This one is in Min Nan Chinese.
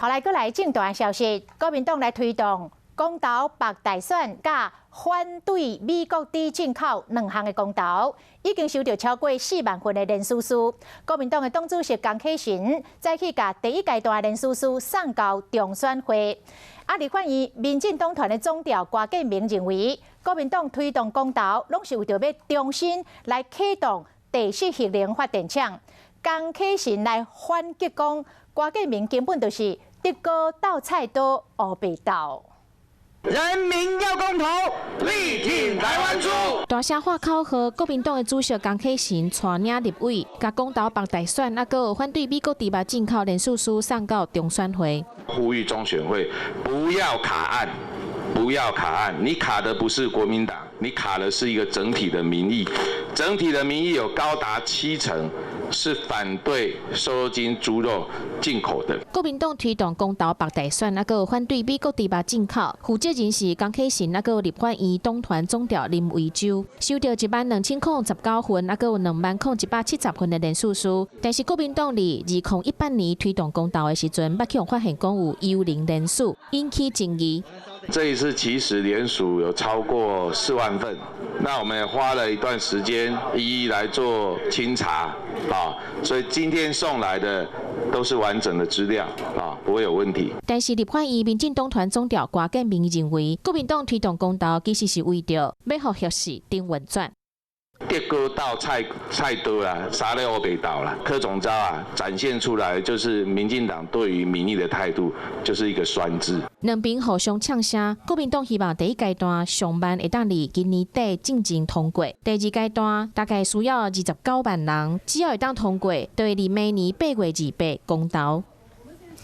好來，閣來政壇消息，國民黨來推動公投北大選，佮反對美國豬進口兩項的公投，已經收著超過4萬份的連署書。國民黨的黨主席江啟臣早起共第一階段的連署書送交中選會。啊，立法院民進黨團的總召郭建明認為，國民黨推動公投，攏是為著欲重新來啟動第四核能發電廠。江啟臣來反擊講，郭建明根本就是竹篙鬥菜刀，烏白鬥。人民要公投，力挺台灣豬。大聲喊口號，國民黨的主席江啟臣帶領立委，共公投北大選，猶閣有反對美國豬肉進口連署書送到中選會。呼籲中選會不要卡案，不要卡案。你卡的不是國民黨，你卡的是一個整體的民意。整體的民意有高達70%是反對瘦肉精豬肉進口的。國民黨推動公投北大選，猶閣有反對美國豬肉進口。負責人是江啟臣，猶閣有立法院黨團總召林為洲，收著10萬2019份，猶閣有20,170份的連署書。但是國民黨佇2018年推動公投的時陣，捌去予發現講有幽靈連署，引起爭議。這一次其實聯署有超過4萬份，那我們也花了一段時間一一來做清查，啊，所以今天送來的都是完整的資料，啊，不會有問題。但是立法院民進黨團總召郭建明認為，國民黨推動公投其實是為著欲予核四頂運轉。竹篙鬥菜刀啦，啥咧烏白鬥啦，柯總召啊，展現出來就是民進黨對於民意的態度，就是一個酸字。兩邊互相嗆聲，國民黨希望第一階段上萬會當佇今年底進前通過，第二階段大概需要29萬人，只要會當通過，就會佇明年8月28公投。